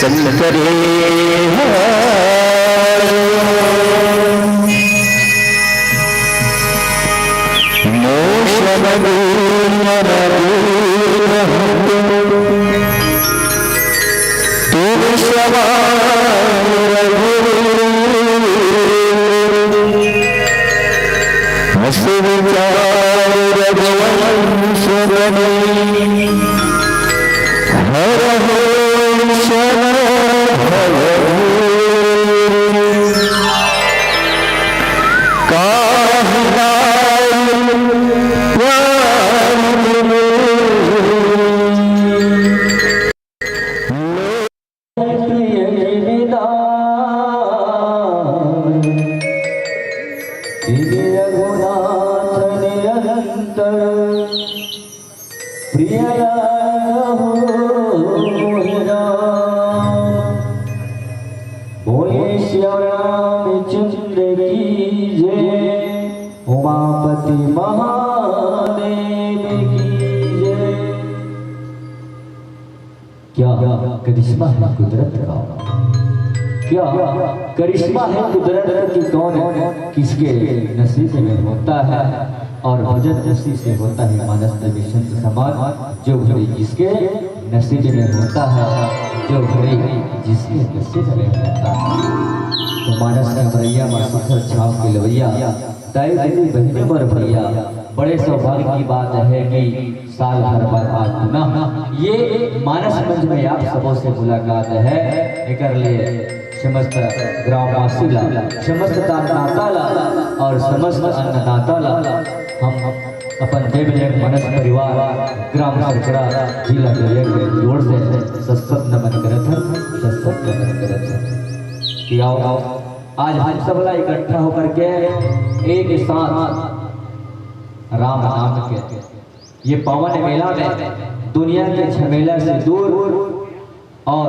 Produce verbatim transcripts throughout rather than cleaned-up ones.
करे मोसम दूर दूर तुम सवार हस विचार रघुवंश बने। हर हो शरण भव काहि नाहि प्यार विनोद। प्रिय के विदा श्री रघुनाथ निरंतर प्रिय लाल हो मोहि राम। बोले श्री रामचंद्र की जय, उमापति महादेव की जय। क्या करिश्मा है कुदरत का, क्या करिश्मा है कुदरत की, कौन किसके नसीब में होता है। और भजन उसी से होता है मानस नबी संत समान, जो भरे जिसके नसीब में होता है, जो भरे जिसके नसीब में होता है। तो मानस का भरैया, माँ सुखर छाव के लवैया, दाई दीदी बहनों और भैया, बड़े सौभाग्य की बात है कि साल भर बाद आज पुनः ये मानस मंच में आप सबों से मुलाकात है। एकर लिए समस्त ग्रामवासी ला, समस्त दानदाता ला और समस्त अन्नदाता ला हम अपन देवजन मानस परिवार ग्राम सरकड़ा जिला देवरिया के ओर से सत सत नमन करत हन, सत सत नमन करत हन कि आओ, आओ, आज हम सब ला इकट्ठा होकर के एक साथ राम नाम के ये पावन मेला में दुनिया के झमेला से दूर और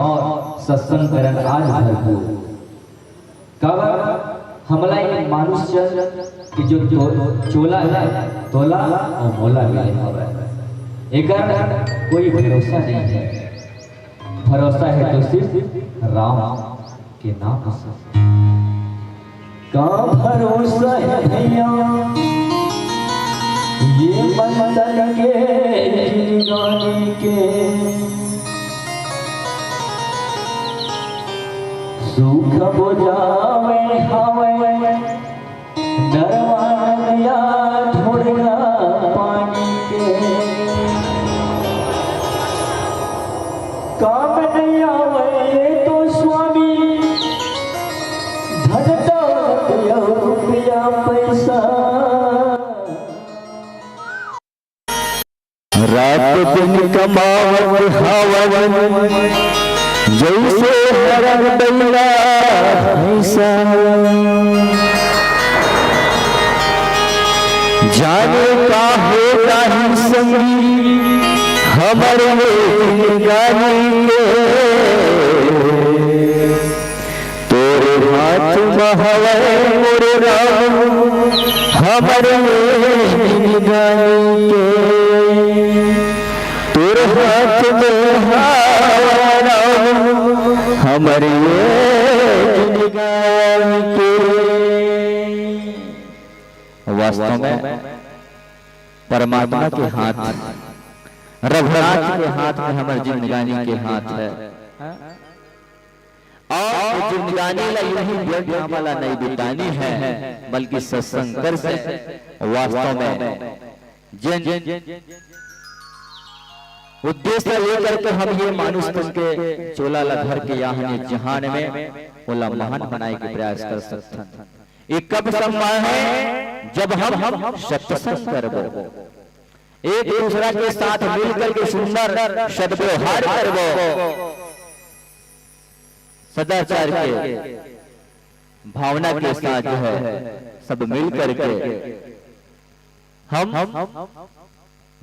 सत्संग करन आज भरपूर। काबर हमला ये मानुष जन के जो तो, चोला है, तोला और मोला मिले हवय। एकर कोई भरोसा नहीं है। भरोसा है तो सिर्फ राम के नाम से। का भरोसा है भैया ये मन तन के जिंदगानी के, सुख बुझावे हावे नरवा नदिया ढोड़गा पानी के। काम नहीं आवे ये तो स्वामी धन दौलत या रुपया पैसा। रात दिन कमावत हवन जैसे हरन बइला भैंसा। जाने का हो जाही संगी हमर ये जिंदगानी के। तोरे हाथ म हवय मोर राम, हमर ये जिंदगानी के। तोरे हाथ म हवय राम, हमर ये जिंदगानी के। वास्तव में परमात्मा के हाथ, रघुनाथ के हाथ में हमर जिंदगानी के हाथ है। और जिंदगानी ला यूं ही व्यर्थ हमला नहीं बितानी है, बल्कि सत्संग कर से वास्तव में जिन उद्देश्य लेकर के हम ये मानुष तन के चोला ला धर के यहाँ ने जहान में ओला महान बनाए के प्रयास कर सकथन। ये कब संभव है? जब हम सत्संग करबो, एक दूसरा के साथ मिलकर के सुंदर सद्व्यवहार करबो, सदाचार के भावना के साथ जो है सब मिल करके हम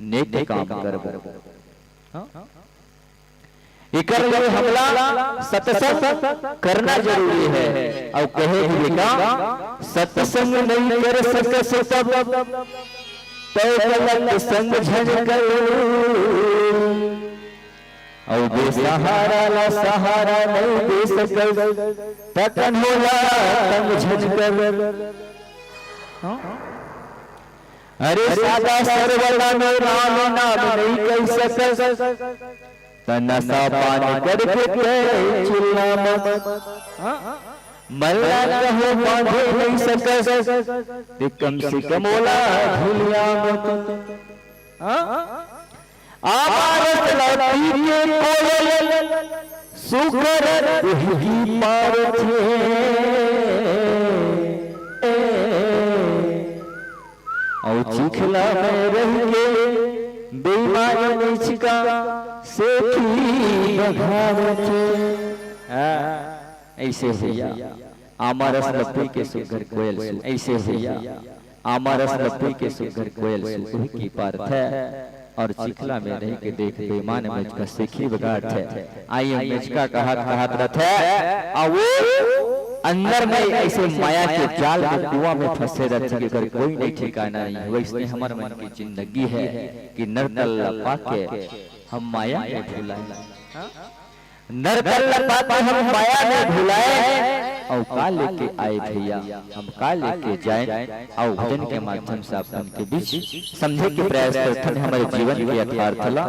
नेक काम करबो। हाँ? एकर लिए हमला सत्संग करना जरूरी है। और कहे भी बेटा, सत्संग नहीं कर सकस तब, तै गलत संग झन कर। अउ बेसहारा ला सहारा नइ दे सकस, त कन्हो ला तंग झन कर। अरे सादा सरवला में राम नाम नइ कहि सकस, त नशा पान करके तैं चिल्ला मत। मल्ला कहो बांधे नइ सकस, ते कम से कम ओला भुलिया मत। आमारस ला पी के कोयल सुघर कुहकी पारथे। अउ चिखला में रहि के बेईमान मिचका सेखी बघारथे। हाँ, अइसे भइया, आमारस ला पी के सुघर कोयल सु-, अइसे भइया, आमारस ला पी के सुघर कोयल सुकुहकी पारथे अउ चिखला में रहि के देख बेईमान मिचका सेखी बघारथे। आइए मिचका कहत कहत रथे, अउ वो अंदर में अइसे माया के जाल में कुआं में फंसे रथे, जेकर कोई नहीं ठिकाना नहीं। वइसने हमर मन की जिंदगी हे कि नर तन ला पाके हम माया में भुलाए। नर तन ला पाके हम माया में भुलाए, अउ का लेके आए भइया, हम का लेके जाए? अउ भजन के माध्यम से आप मन के बीच समझे के प्रयास करथन हमर जीवन के यथार्थ ला,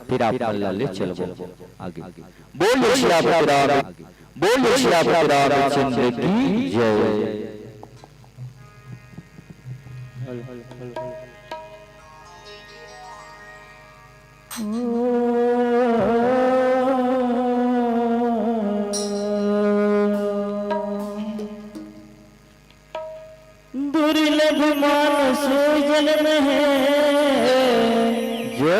फिर आप मन ला ले चलबो आगे। बोल सियापति राम, बोल सियापति रामचंद्र की जय। दुर्लभ मानुष जन्म है, जो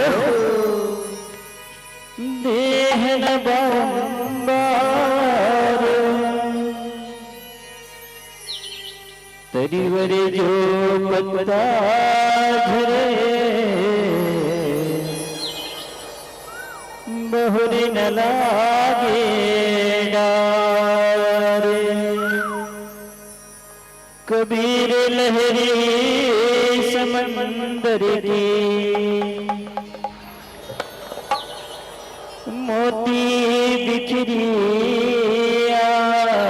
देह न बारंबार। तरिवर जो पत्ता झरे, बहुरि न लागे डार। कबीर लहरी समंदर की, मोती बिखरी आए।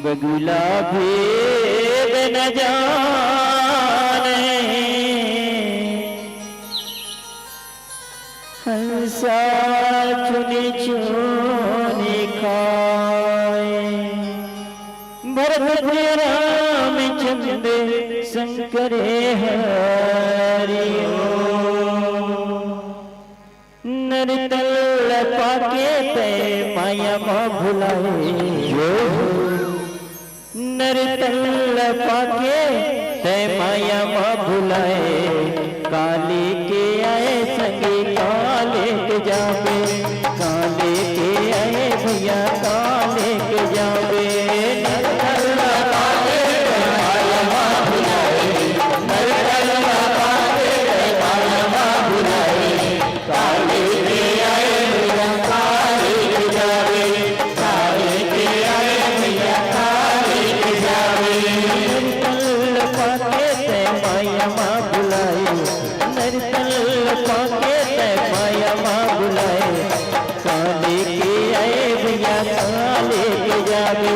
बगुला भेद न जाने, हंसा चुनि चुनि खाए। भरत रामचंद्र शंकर हरि ओम। नर तन ल पाके तैं माया म भुलाए। नर तन ल पाके तैं माया म भुलाए। काली के आए संगी काली के जाबे, काली के आए भैया काली के जाबे। नर तन ल पाके तैं माया म भुलाए, नर तन ल पाके तैं माया म भुलाए। काली के आए भैया काली के जाबे, काली के आए भैया काली के जाबे। नर तन ल पाके तैं माया म भुलाए, नर तन ल पाके तैं माया म भुलाए। काली के आए भैया काली के जाबे,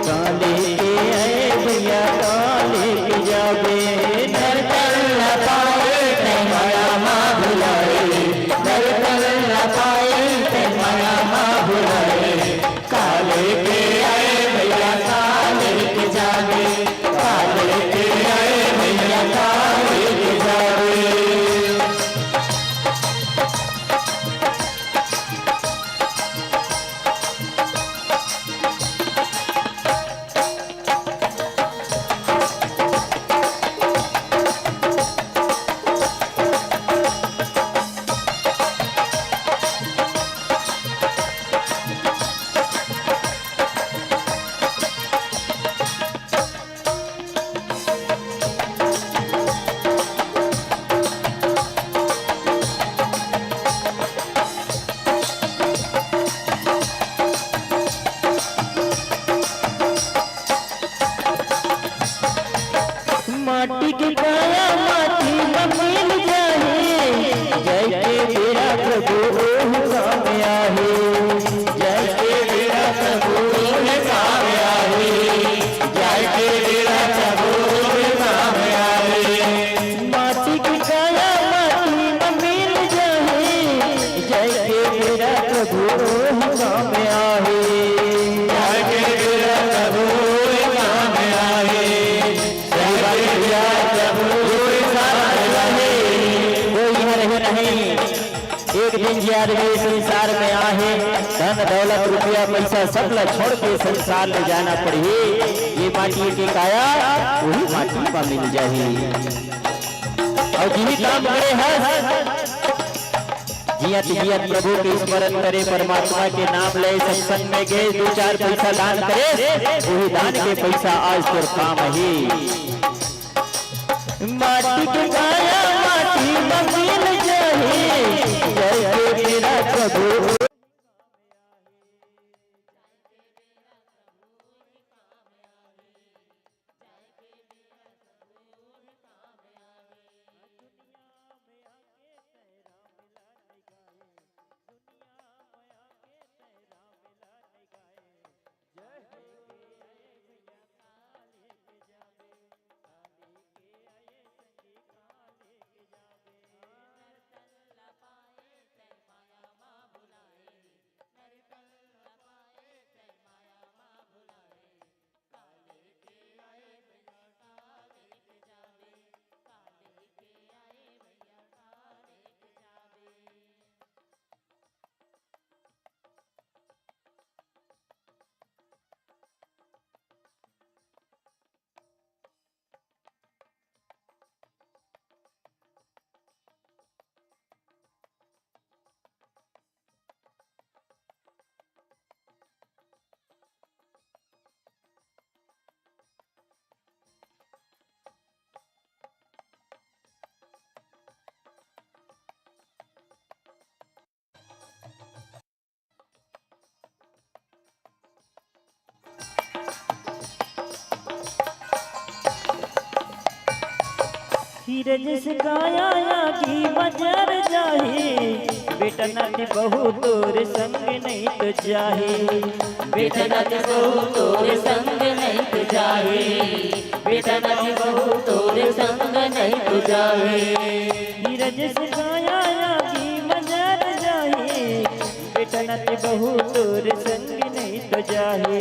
काली के आए भैया काली के जाबे। नर तन ल पाए तैं माया म भुलाए, नर तन ल पाए तैं माया म भुलाए। काली के आए भैया काली के जाबे, काली के आए भैया काली के जाबे। दिन जियार भी संसार में आहे, धन दौलत रुपया पैसा सब ला छोड़ के संसार में जाना पड़ही। ये माटी के काया वही माटी में मिल जाही। अउ जिही काम करे हस, जियत जियत प्रभु के स्मरण करे, परमात्मा के नाम ले, सत्संग में गए, दू चार पैसा दान करे, वही दान के पैसा आज तोर काम ही। माटी के काया माटी में मिल जाही, जय के मेरा प्रभु। हीरा जस काया आगी बजर जाही, बेटा नाती बहू तोर संग नहीं तो जाही। बेटा नाती बहू तोर संग नहीं तो जाही, बेटा नाती बहू तोर संग नहीं तो जाही। हीरा जस काया आगी बजर जाही, बेटा नाती बहू तोर संग नहीं तो जाही।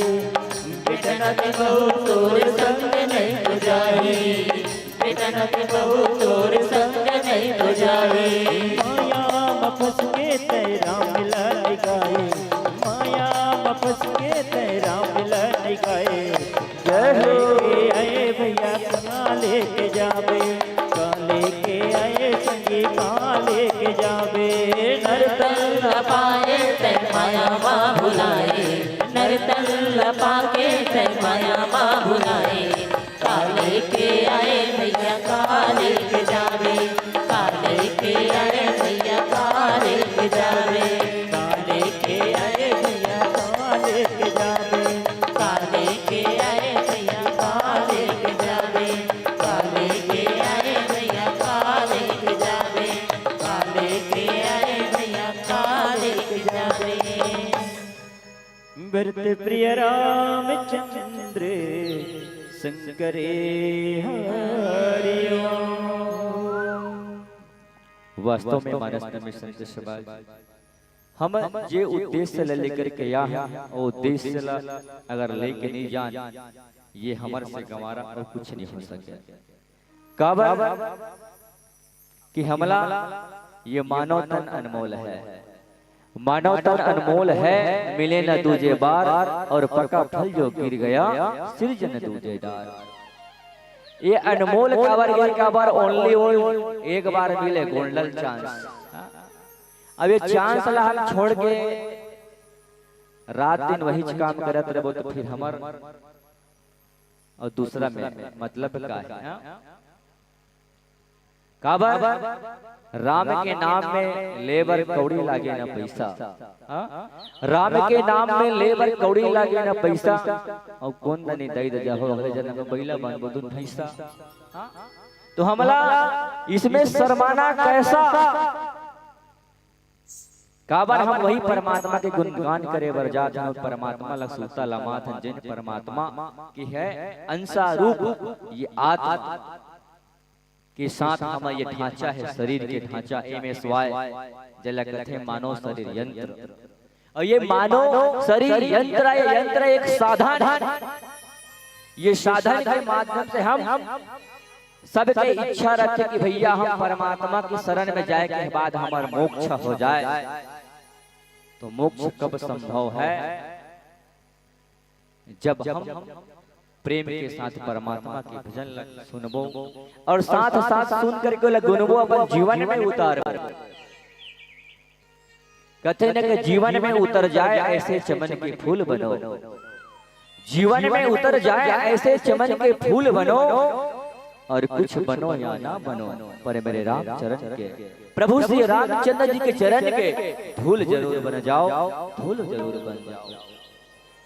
बेटा नाती बहू तोर संग नहीं तो जाही। बेटा नाती बहू तोर संग नहीं तो जाही। माया म फंस के तै राम मिलन गाए, माया म फंस के तै राम मिलन गाए। जय हो। काले के आए भैया, काले के जाबे, काले के आए संगी, काले के जाबे। नर तन न पाए तै माया मा भुलाए, नर तन न पाके तै माया मा भुलाए। काले के आए भैया, काले के जाबे, काले के आए भैया, काले के जाबे। काले के आए भैया, काले के जाबे, काले के आए भैया, काले के जाबे। काले के आए भैया, काले के जाबे, काले के आए भैया, काले के जाबे। भरत प्रिय रामचंद्र शंकरे हरिओम। वास्तव में मानस नमी संत समाज, हम जे उद्देश्य ला लेकर के आए हैं, वो उद्देश्य ला अगर लेके नहीं जान, ये हमर से गंवारा अउ कुछ नहीं हो सके। काबर कि हमला ये मानव तन अनमोल है, मानव तन अनमोल है, मिले न दूजे बार, अउ पका फल जो गिर गया, सिरजन दूजे डार। ये अनमोल काबर गे, काबर only one, एक बार मिले, golden chance। अब ये chance ला हम छोड़ के रात दिन वहीच काम करत रहबो, तो फिर हमर अउ दूसरा में मतलब का है, हाँ? काबर? राम के नाम में लेबर कौड़ी लागे ना पैसा, हाँ? राम के नाम में लेबर कौड़ी लागे ना पैसा, अउ कोन दनी दई दे जाहो, अगले जन्म में बइला बनबो दूध भैंसा, हाँ? तो हमला इसमें शर्माना कैसा? काबर हम वही परमात्मा के गुणगान करे बर जात हन, परमात्मा ला सुरता लमात हन, जेन परमात्मा के है अंशा रूप ये आत्मा के साथ हमर ये ढांचा है, शरीर के ढांचा, M S Y, जेला कथे मानव शरीर यंत्र। अउ ये मानव शरीर यंत्र, ये यंत्र एक साधन है। ये साधन के माध्यम से हम सबके इच्छा रथे कि भैया हम परमात्मा के शरण में जाए के बाद हमर मोक्ष हो जाए। तो मोक्ष कब संभव है? जब हम प्रेम के साथ परमात्मा के भजन ल सुनबो और साथ साथ सुन करके ओला गुनबो, अपन जीवन में उतारबो। कथे न कि जीवन में उतर जाए ऐसे चमन के फूल बनो, जीवन में उतर जाए ऐसे चमन के फूल बनो, और कुछ बनो या ना बनो, पर मेरे रामचरण के, प्रभु श्री रामचंद्र जी के चरण के धूल जरूर बन जाओ, धूल जरूर बन जाओ।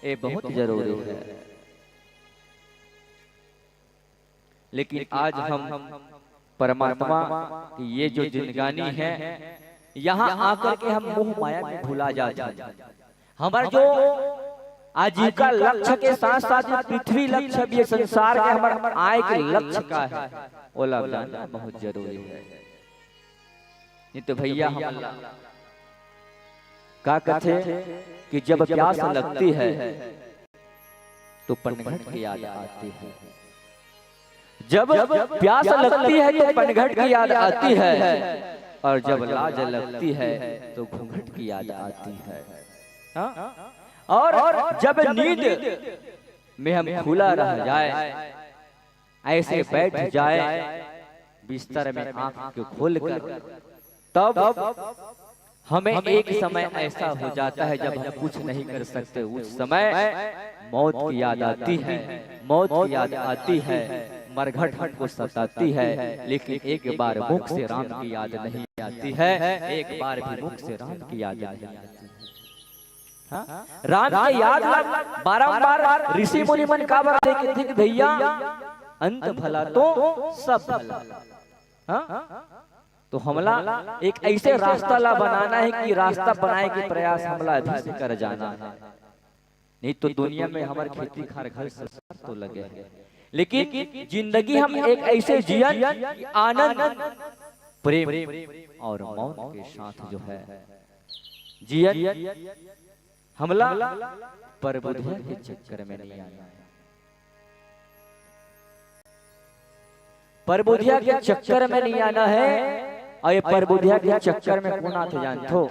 ये बहुत जरूरी है। लेकिन आज हम परमात्मा की ये जो जिंदगानी है, यहाँ आकर के हम मोह माया में भुला जाते हैं। हमार जो आजीविका लक्ष्य के साथ साथ ये पृथ्वी लक्ष्य भी, ये संसार के हमार आय के लक्ष्य का है, ओला जानना बहुत जरूरी है। नहीं तो भैया हम का कथे कि जब प्यास लगती है तो पनघट की याद आती है। जब प्यास लगती है तो पनघट की याद आती है, और जब लाज लगती है तो घूंघट की याद आती है। हाँ? और जब नींद में हम खुला रह जाए, ऐसे बैठ जाए बिस्तर में आंख के खोलकर, तब हमें एक समय ऐसा हो जाता है जब हम कुछ नहीं कर सकते। उस समय मौत की याद आती है, मौत की याद आती है, मरघट हमको सताती है, लेकिन एक बार मुख से राम की याद नहीं आती है, एक बार भी मुख से राम की याद नहीं आती है। हाँ? राम के याद ला बारंबार ऋषि मुनि मन काबर देखे थे कि भैया, अंत भला तो सब भला। हाँ? तो हमला एक ऐसे रास्ता ला बनाना है कि रास्ता बनाए के प्रयास हमला अभी से कर जाना है, नहीं तो दुनिया में हमार खेती खार घर संसार तो लगे है, लेकिन जिंदगी हम एक ऐसे जियन कि आनंद, प्रेम और मौन के साथ जो है जियन। हमला परबुधिया के चक्कर में नहीं आना है, परबुधिया के चक्कर में नहीं आना है। और ये परबुधिया के चक्कर में कौन आथे जानथो?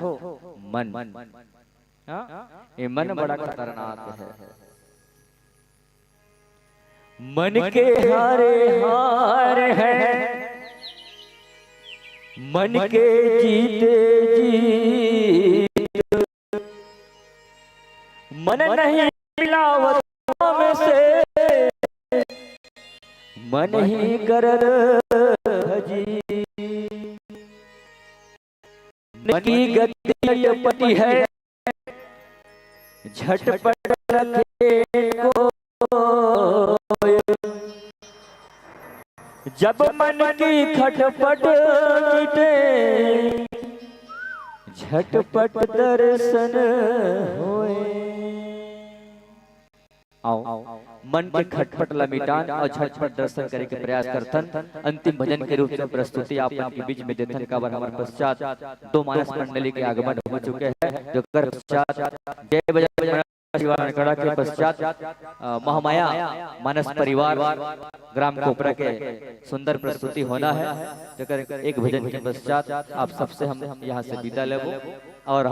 मन। हाँ? ये मन बड़ा खतरनाक है। मन के हारे हार है, मन के जीते जीत, मन नहीं मिलावत में से, मन ही करत भजी। मन की गति अटपटी है, झटपट रखे को। जब मन की खटपट मिटे, झटपट दर्शन होए। आओ, मन के खटपट ला मिटान और झटपट दर्शन करे के प्रयास करथन। अंतिम भजन के रूप में प्रस्तुति आप मन के बीच में देथन, काबर हमारे पश्चात दो मानस मंडली के आगमन हो चुके हैं, जो कर पश्चात जय बजरंग परिवार ननकड़ा के पश्चात, अ, महामाया मानस परिवार ग्राम कोपरा के सुंदर प्रस्तुति होना है, जेकर एक भजन के पश्चात आप सबसे हम यहाँ से विदा लेबो और